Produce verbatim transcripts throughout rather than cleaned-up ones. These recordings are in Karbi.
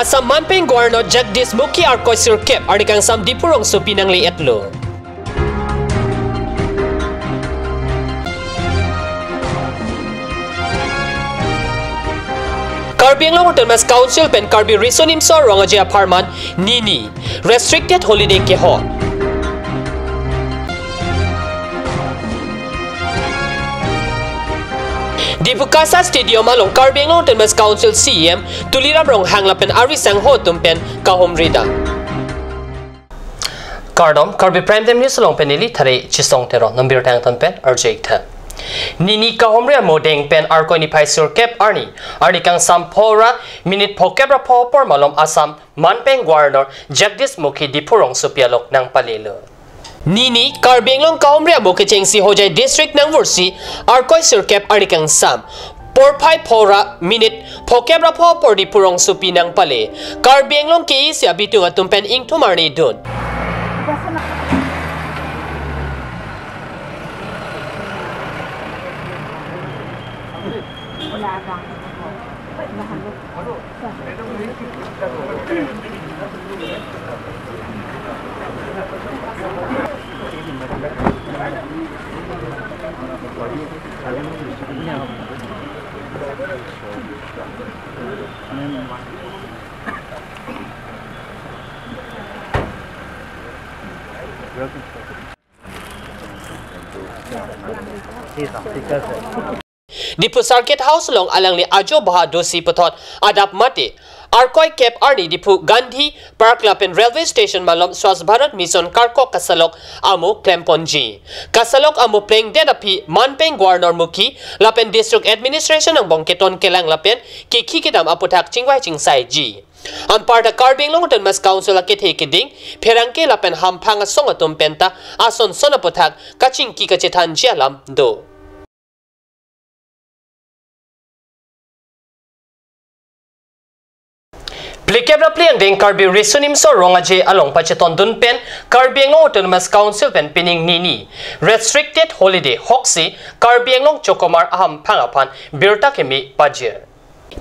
Assam manpeng Governor Jagdish Mukhi arkoi sirkep arni kangsam Diphu rongsopi nangle-etlo. Karbi Anglong Autonomous Council pen Karbi Riso Nimso Rong Aje apharman nini restricted holiday kehok. Diphu KASA Stadium along Karbi Anglong Autonomous Council C E M Tuliram Ronghang lapen ari sangho atum pen kahumri dam. Kardom, Karbi Prime Time News along pen neli Thare Chisong Teron, nonbirta angtan pen arju-ik tha. Nini kahumri amodeng pen arkoi niphai sirkep arni, arni kangsam phora minute phokep ra pho apor malom Assam manpeng Governor Jagdish Mukhi Diphu rongsopi along nangpalelo. Nini Karbi Anglong kahumri amo kechengsi Hojai District nangvorsi arkoi sirkep arni kangsam porphai phora minute phokep ra pho apor Diphu rongsopi nangpale. Karbi Anglong ke isi abitung atum pen ingthum arni dun. Diphu Circuit House along alangli ajo baha dosi puthot adap mate arkoi kep arni Diphu Gandhi Park lapen Railway Station malom Swachh Bharat Mission karkok kasalok amo klemponji. Kasalok amo plengdet aphi manpeng Governor Mukhi lapen District Administration angbong keton kelang lapen kekhi kedam aputhak chingvai chingsaiji. Anparta Karbi Anglong Autonomous Council akethe keding, pherangke lapen hamphang asong atum penta ason son aputhak kachingki kachethanji alam do. Phlikep ra phli angdeng Karbi Riso Nimso Rong Aje along pachetondun pen Karbi Anglong Autonomous Council pen pining nini restricted holiday hoksi Karbi Anglong chokomar ahamphang aphan birta keme pajir.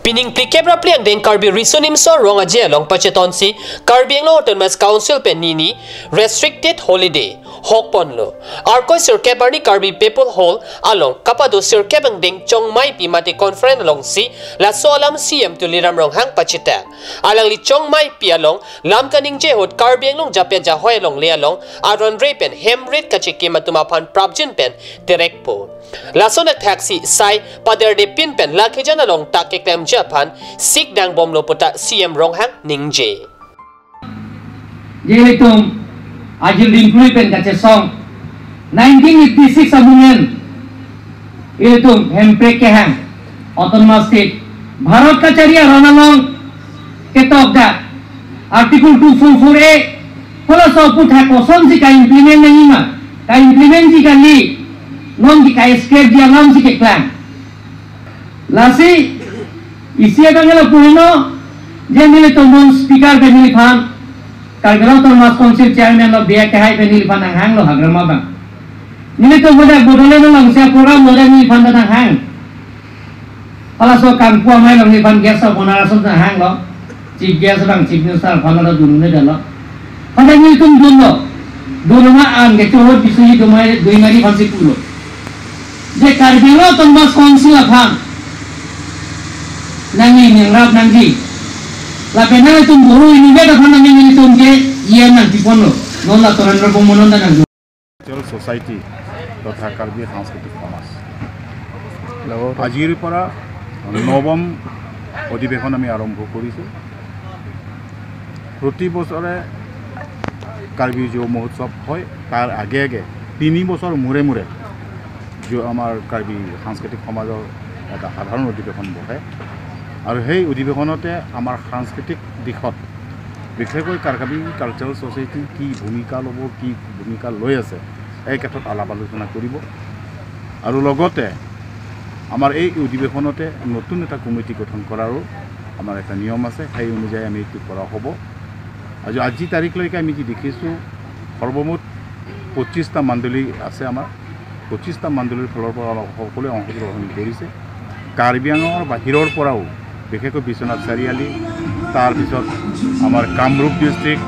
Pining phlikep ra phli angdeng Karbi Riso Nimso Rong Aje along pachetonsi Karbi Anglong Autonomous Council pen nini restricted holiday hokponlo. Arkoi sirkep arni Karbi People Hall along kapado sirkep angdeng chongmaipi mate conference alongsi laso alam C M Tuliram Ronghang pachitak. Alangli chongmaipi along lam kaningje ahut Karbi Anglong jape jahoi alongle along aron re pen hem rit kachikim atum aphan prapjin pen terekpo. Lason athaksi sai paderde pin pen lakhijan along ta keklemji aphan sikdang bomlo puta C M Ronghang ningje. Jelitum ajil dingkuri pen kachesong nineteen eighty six abumen ilitum hemprek kehang Autonomous State Bharat kachari aron along ketok dak Article two four four A, halaso aputhak kosonsi ka-implement nangjima, ka-implementji kali, nonke ka-scrapji alamsi keklang. Lasi isi abang lapu heno, je nelitum bon speaker pen neliphan, Karbi Anglong Autonomous Council chairman lo biya kehai pen neliphan nanghanglo hagrama abang. Nelitum bodak Bodoland alongsi program bodak neliphan ta nanghang. Halaso Kangpu amei along neliphan guest of honor ason nanghanglo. Chief guest abang Chief Minister aphan ta dunde detlo. Hadak nelitum dunlo. Dunma an kecho ahut bisui dumai duimari aphansi pulo. Je Karbi Anglong Autonomous Council aphan nangli ningrap nangji. Lapen nangtum boru inutvet aphan nangli nelitum ke E M nangpiponlo. Non la Torendra Bongmonon ta nang Cultural Society তথা কাৰ্বি সাংস্কৃতিক সমাজ আজিৰ পৰা নৱম অধিৱেশন আমি আৰম্ভ কৰিছোঁ। প্ৰতি বছৰে কাৰ্বি যুৱ মহোৎসৱ হয়, তাৰ আগে আগে তিনি বছৰ মূৰে মূৰে যু-, আমাৰ কাৰ্বি সাংস্কৃতিক সমাজৰ এটা সাধাৰণ অধিৱেশন বহে আৰু সেই অধিৱেশনতে আমাৰ সাংস্কৃতিক দিশত বিশেষকৈ কাৰ্বি কালচাৰেল ছ'চাইটি কি ভূমিকা ল'ব, কি ভূমিকা লৈ আছে, এই ক্ষেত্ৰত আলাপ আলোচনা কৰিব। আৰু লগতে আমাৰ এই অধিৱেশনতে নতুন এটা কমিটি গঠন কৰাৰো আমাৰ এটা নিয়ম আছে, সেই অনুযায়ী আমি এইটো কৰা হ'ব। আজি, আজি তাৰিখলৈকে আমি যি দেখিছোঁ, সৰ্বমুঠ পঁচিছটা মণ্ডলী আছে আমাৰ। পঁচিছটা মণ্ডলীৰ ফালৰ পৰা আমাক সকলোৱে অংশগ্ৰহণ কৰিছে। কাৰ্বি আংলঙৰ বাহিৰৰ পৰাও, বিশেষকৈ বিশ্বনাথ চাৰিআলি, তাৰপিছত আমাৰ কামৰূপ ডিষ্ট্ৰিক্ট,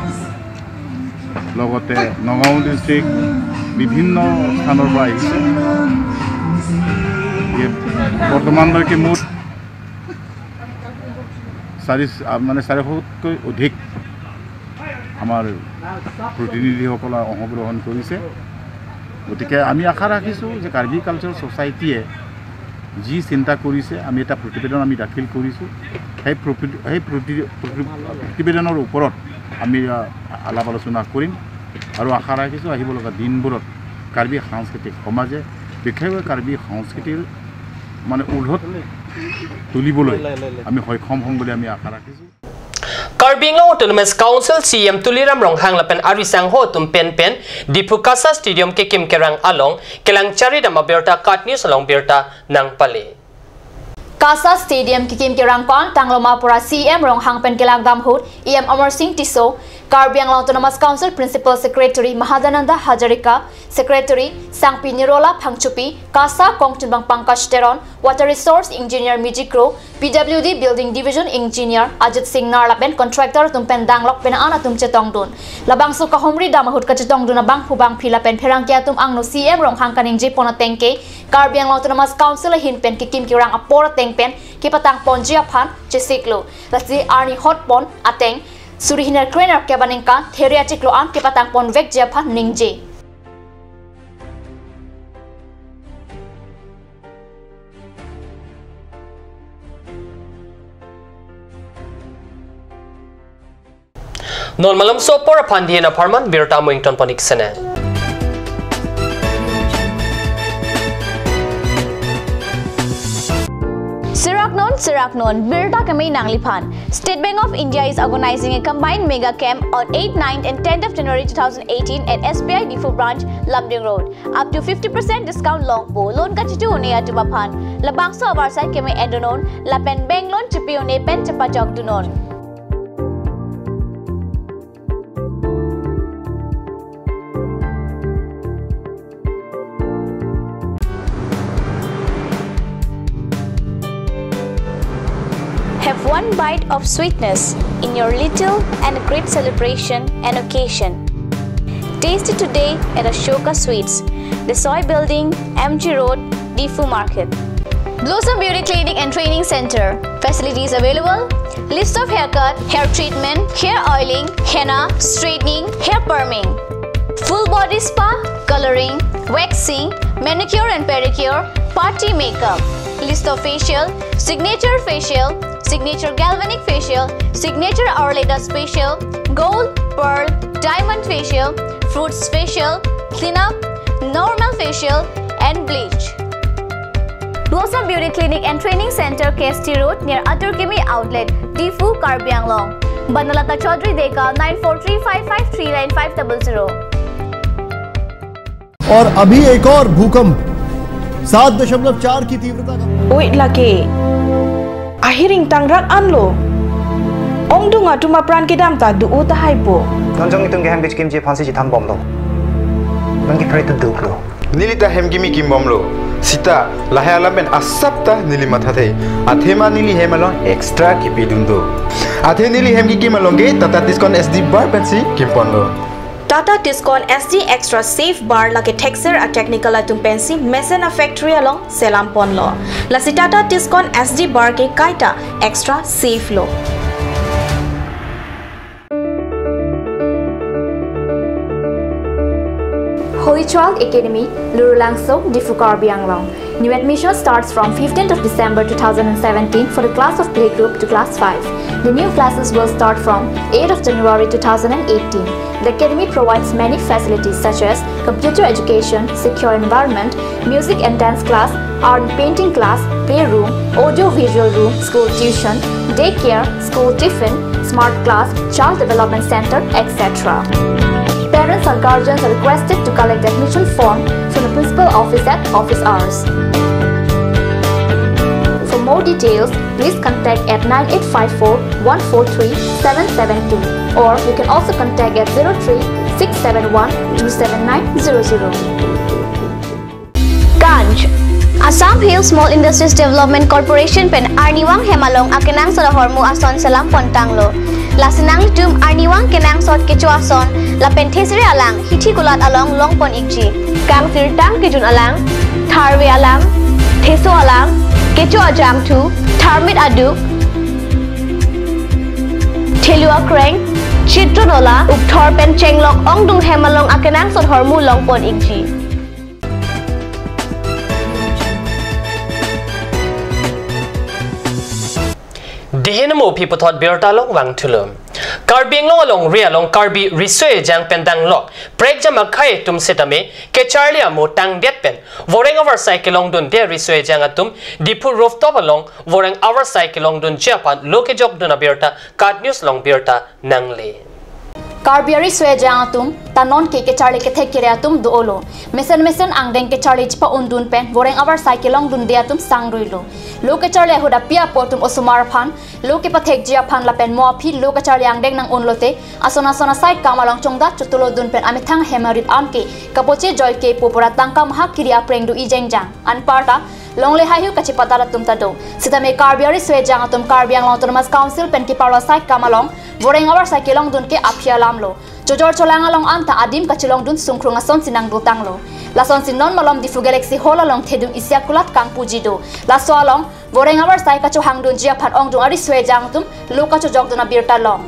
লগতে নগাঁও ডিষ্ট্ৰিক্ট, বিভিন্ন স্থানৰ পৰা আহিছে। এই বৰ্তমানলৈকে মুঠ চাৰি, আ, মানে চাৰিশতকৈ অধিক আমাৰ প্ৰতিনিধিসকলে অংশগ্ৰহণ কৰিছে। গতিকে আমি আশা ৰাখিছোঁ যে কাৰ্বি কালচাৰ ছ'চাইটিয়ে যি চিন্তা কৰিছে, আমি এটা প্ৰতিবেদন আমি দাখিল কৰিছোঁ। সেই প্ৰতি-, সেই প্ৰতি-, প্ৰতি-, প্ৰতিবেদনৰ ওপৰত আমি, আ, আলাপ আলোচনা কৰিম আৰু আশা ৰাখিছোঁ আহিব লগা দিনবোৰত কাৰ্বি সাংস্কৃতিক সমাজে, বিশেষকৈ কাৰ্বি সংস্কৃতিৰ মানে উৰ্ধত তুলিবলৈ আমি সক্ষম হ'ম বুলি আমি আশা ৰাখিছোঁ। Karbi Anglong Autonomous Council C E M Tuliram Ronghang lapen ari sangho atum pen pen Diphu KASA Stadium kekim kerang along kelang charidam abirta KAT News along birta nangpale. KASA Stadium kekim kerang ko-an tanglo ma pura C E M Ronghang pen kelangdam ahut E M Amarsing Tisso, Karbi Anglong Autonomous Council Principal Secretary Mahadananda Hazarika, Secretary Sangpi Nirola Phangchopi, KASA kongchunbang Pankaj Teron, Water Resource Engineer Mijik Kro, P W D Building Division Engineer Ajit Singnar lapen contractor atum pen danglok penang an atum chetongdun. Labangso kahumri dam ahut kachetongdun abangphu bangphi lapen pherangke atum angno C E M Ronghang kaningje pon ateng ke Karbi Anglong Autonomous Council ahin pen kekim kerang apor ateng pen kepatang ponji aphan chesiklo. Lasi arni hot pon ateng suri hini kre-nerkep aningkan there achiklo an kepatang ponvekji aphan ningje. Non malomso apor aphan dien apharman birta muington ponik sene. Sirak non, sirak non, birta keme nangliphan. State Bank of India is organizing a combined mega camp on eighth, ninth and tenth of January two thousand eighteen at S B I Diphu branch, Lumding Road. Up to fifty percent discount longpo, loan kachitu un-e atum aphan. Labangso avarsai keme endunon, lapen bank loan chipi un-e pen chepajokdunon. Have one bite of sweetness in your little and great celebration and occasion. Taste it today at Ashoka Sweets, Desoi Building, M G Road, Diphu Market. Blossom Beauty Clinic and Training Center. Facilities available: list of haircut, hair treatment, hair oiling, henna, straightening, hair perming, full body spa, coloring, waxing, manicure and pedicure, party makeup, list of facial, signature facial, signature galvanic facial, signature Arleda facial, gold, pearl, diamond facial, fruits facial, cleanup, normal facial, and bleach. Blossom Beauty Clinic and Training Center, K S T Road, near Atur Kimi Outlet, Diphu, Karbi Anglong. Banalata Chaudhary Deka, nine four three five five three nine five double zero. और अभी एक और भूकंप सात दशमलव चार की तीव्रता का। Oi lake. Ahiring tangrak anlo. Ongdung atum apran kedam ta do-o tahai po. Non jong itum ke hem kechikimji aphansi chethan bomlo. Non ke pray to do lo. Neli ta hem kimi kim bomlo. Sita lahai alam pen asap ta neli mathathe. Athema neli hem along extra kipidun do. Athe neli hem kikim along ke Tata Tiscon S D bar pensi kimponlo. Tata Tiscon S D Extra Safe Bar lake thekser a-technical atum pensi mesen a-factory along selam ponlo. Lasi Tata Tiscon S D Bar ke kaita extra safe lo. Holy Child Academy, Lurulangso, Diphu, Karbi Anglong. New admission starts from fifteenth of December two thousand seventeen for the class of playgroup to class five. The new classes will start from eighth of January two thousand eighteen. The academy provides many facilities such as computer education, secure environment, music and dance class, art and painting class, playroom, audio visual room, school tuition, daycare, school tiffin, smart class, child development center, et cetera. Parents and guardians are requested to collect admission form from the principal office at office hours. For more details, please contact at nine eight five four one four three seven seven two, or you can also contact at zero three six seven one two seven nine zero zero. Ganj, Assam Hill Small Industries Development Corporation pen arnivang hem along akenangsot ahormu ason selam pon tanglo. Lasi nanglitum arnivang kenangsot kecho ason lapen thesere alang hithi kulat along long pon ikji. Kangsirtang kejun alang, tharve alang, theso alang, kecho ajangthu, tharmit aduk, thelu akreng, chitron ola, ukthor pen chenglok ongdung hem along akenangsot ahormu long pon ikji. Dei henmo aphi puthot birta long vangthulo. Karbi Anglong alongri along Karbi riso ejang pen danglok prekjam akhei atum setame kecharli amo tangdet pen voreng avarsai kelongdunde riso ejang atum Diphu rooftop along voreng avarsai kelongdunji aphan lo kejokdun abirta KAT News along birta nangle. Karbi ariso ejang atum ta non ke kecharli kethek kere atum do-olo. Mesen mesen angdeng kecharli chepa-undun pen voreng avarsai kelongdunde atum sangruilo. Lo kecharli ahut api apo atum osomar aphan lo kepathekji aphan lapen mo aphi lo kecharli angdeng nang-unlote ason ason asai kam along chongdat chotulodun pen amethang hem arit an ke kapoche joike pu pura tangka mahak kiri apreng do-i jengjang. Anparta longle haihui kachepatat atum ta do. Sitame Karbi ariso ejang atum Karbi Anglong Autonomous Council pen keparlo asai kam along voreng avarsai kelongdun ke aphi alamlo. Chojor cholang along anta adim kachelongdun sungkrung asonsi nangdotanglo. Lasonsi non malom Diphu Galaxy Hall along thedung isi akulat kangpuji do. Laso along voreng avarsai kachohangdunji aphan ongdung ariso ejang atum lo kachojokdun abirta long.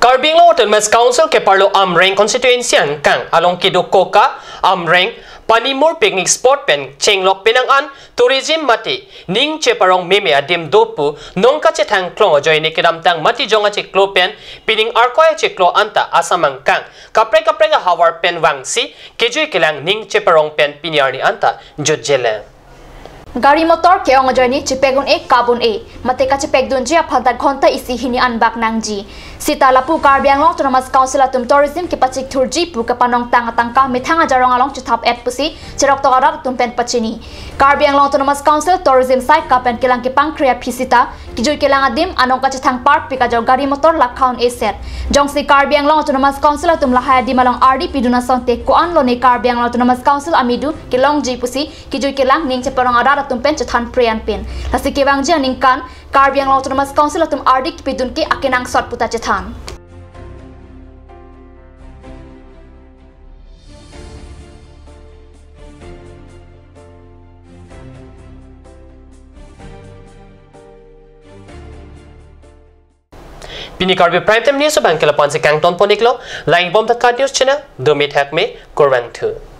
Karbi Anglong Autonomous Council keparlo Amreng constituency angkang along kedo Koka, Amreng, Panimur picnic spot pen chenglok penang an tourism mate ning cheparong meme adim do pu nong kachethang klong ajoine kedamtang Matijong achiklo pen pining Arkoi achiklo anta Assam angkang kaprek kaprek ahavar pen vangsi kejui kelang ning cheparong pen pini arni anta jutjelang. Gari motor ke-ong ajoine chepek un-e kap un-e mate kachepekdunji aphan ta ghonta isi hini anbak nangji. Sita lapu Karbi Anglong Autonomous Council atum tourism kepachikthurji pu kapanongtang atangka methang ajarong along chethap-et pusi cheroktok arat atum pen pachini. Karbi Anglong Autonomous Council tourism saika pen kelang kepangkre aphi sita kejui kelang adim anong kachethang parpik ajok gari motor lakha un-e set. Jongsi Karbi Anglong Autonomous Council atum lahai adim along ardi pidun asonte ko-an lone Karbi Anglong Autonomous Council amidu kelongji pusi kejui kelang ning cheparong arat atum pen chethan pre anpin. Lasi kevangji aningkan Karbi Anglong Autonomous Council atum ardi kepidun ke akenangsot puta chethan. Pini Karbi Prime Time News abang ke lapu-an si kangton pon iklo, lang-ik bom ta KAT News channel, domi thakme, kurvangthu.